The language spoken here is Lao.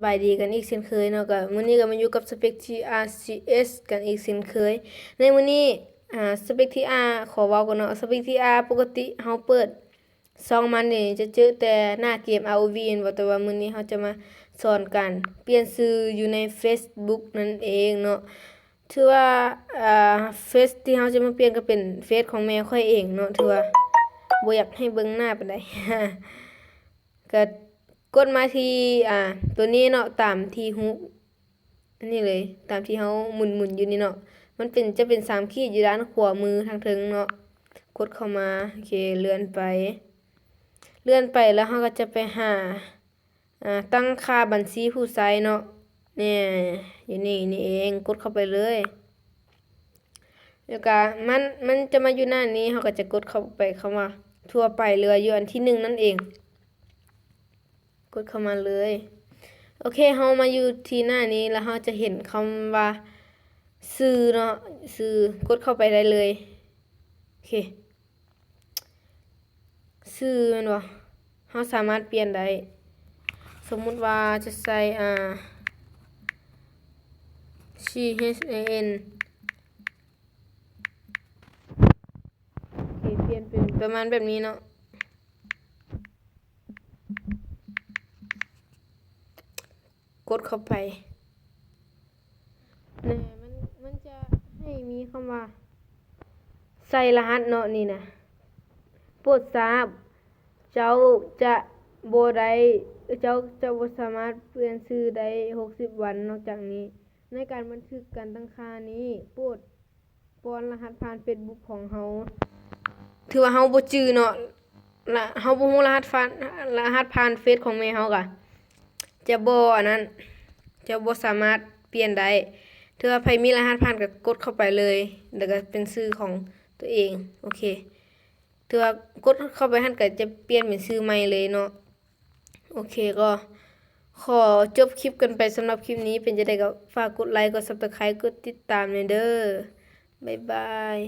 ບາຍດີກັນອີກເຊັ່ນເຄີຍເນາະ. ກໍມື້ນີ້ກໍມາຢູ່ກັບສະເປັກທີອາ ຊີເອັສ ກັນອີກເຊັ່ນເຄີຍ. ໃນມື້ນີ້ ອາ ສະເປັກທີອາ ຂໍເວົ້າກ່ອນເນາະ, ສະເປັກທີອາ ປົກກະຕິເຮົາເປີດຊ່ອງມານີ້ຈະເຈີແຕ່ໜ້າເກມ ອາໂອວີ ແມ່ນບໍ່? ແຕ່ວ່າມື້ນີ້ເຮົາຈະມາສອນການປ່ຽນຊື່ຢູ່ໃນເຟສບຸກນັ້ນເອງເນາະ. ຖືວ່າ ອາ ເຟສທີ່ເຮົາຈະມາປ່ຽນກໍເປັນເຟສຂອງແມ່ຂ້ອຍເອງເນາະ. ຖືວ່າບໍ່ຢາກໃຫ້ເບິ່ງໜ້າປານໃດ. ກໍກົດມາທີ່ ອາ ຕົວນີ້ເນາະ, ຕາມທີ່ຮູບອັນນີ້ເລີຍ, ຕາມທີ່ເຮົາໝູນໆຢູ່ນີ້ເນາະ. ມັນເປັນ ຈະເປັນສາມຂີດຢູ່ດ້ານຂວາມືທາງເທິງເນາະ. ກົດເຂົ້າມາ. ໂອເຄ ເລື່ອນໄປ ເລື່ອນໄປແລ້ວເຮົາກໍຈະໄປຫາ ອາ ຕັ້ງຄ່າບັນຊີຜູ້ໃຊ້ເນາະ. ແນ່ ຢູ່ນີ້ນີ້ເອງ, ກົດເຂົ້າໄປເລີຍ. ແລ້ວກະມັນ ມັນຈະມາຢູ່ໜ້ານີ້, ເຮົາກໍຈະກົດເຂົ້າໄປຄຳວ່າທົ່ວໄປ ຫຼືວ່າຢູ່ອັນທີໜຶ່ງນັ້ນເອງ. ກົດເຂົ້າມາເລີຍ. ໂອເຄ ເຮົາມາຢູ່ທີ່ໜ້ານີ້ ແລ້ວເຮົາຈະເຫັນຄຳວ່າຊື່ເນາະ, ຊື່, ກົດເຂົ້າໄປໄດ້ເລີຍ. ໂອເຄ ຊື່ແມ່ນບໍ່? ເຮົາສາມາດປ່ຽນໄດ້. ສົມມຸດວ່າຈະໃສ່ ອາ ຊີເອັສເອັນ ໂອເຄ ປ່ຽນເປັນປະມານແບບນີ້ເນາະ. ກົດເຂົ້າໄປ. ແນ່ ມັນ ມັນຈະໃຫ້ມີຄຳວ່າໃສ່ລະຫັດເນາະ. ນີ້ນະ ໂປດຊາບ ເຈົ້າຈະບໍ່ໄດ້ ເຈົ້າຈະບໍ່ສາມາດປ່ຽນຊື່ໄດ້ຫົກສິບວັນ. ນອກຈາກນີ້ ໃນການບັນທຶກການຕັ້ງຄ່ານີ້ ໂປດປ້ອນລະຫັດຜ່ານເຟສບຸກຂອງເຮົາ. ຖືວ່າເຮົາບໍ່ຈື່ເນາະ, ລະ ເຮົາບໍ່ຮູ້ລະຫັດຜ່ານ ລະຫັດຜ່ານເຟສຂອງແມ່ເຮົາກະ ຈະບໍ່ອັນນັ້ນ ຈະບໍ່ສາມາດປ່ຽນໄດ້. ຖືວ່າໃຜມີລະຫັດຜ່ານກໍກົດເຂົ້າໄປເລີຍ ແລ້ວກໍເປັນຊື່ຂອງຕົວເອງ. ໂອເຄ ຖືວ່າກົດເຂົ້າໄປຫັ້ນກໍຈະປ່ຽນເປັນຊື່ໃໝ່ເລີຍເນາະ. ໂອເຄ ກໍຂໍຈົບຄລິບກັນໄປສຳລັບຄລິບນີ້. ເປັນຈັ່ງໃດກໍຝາກກົດໄລ ກົດຊັບສະໄຄຣບ໌ ກົດຕິດຕາມແດ່ເດີ. ບາຍບາຍ.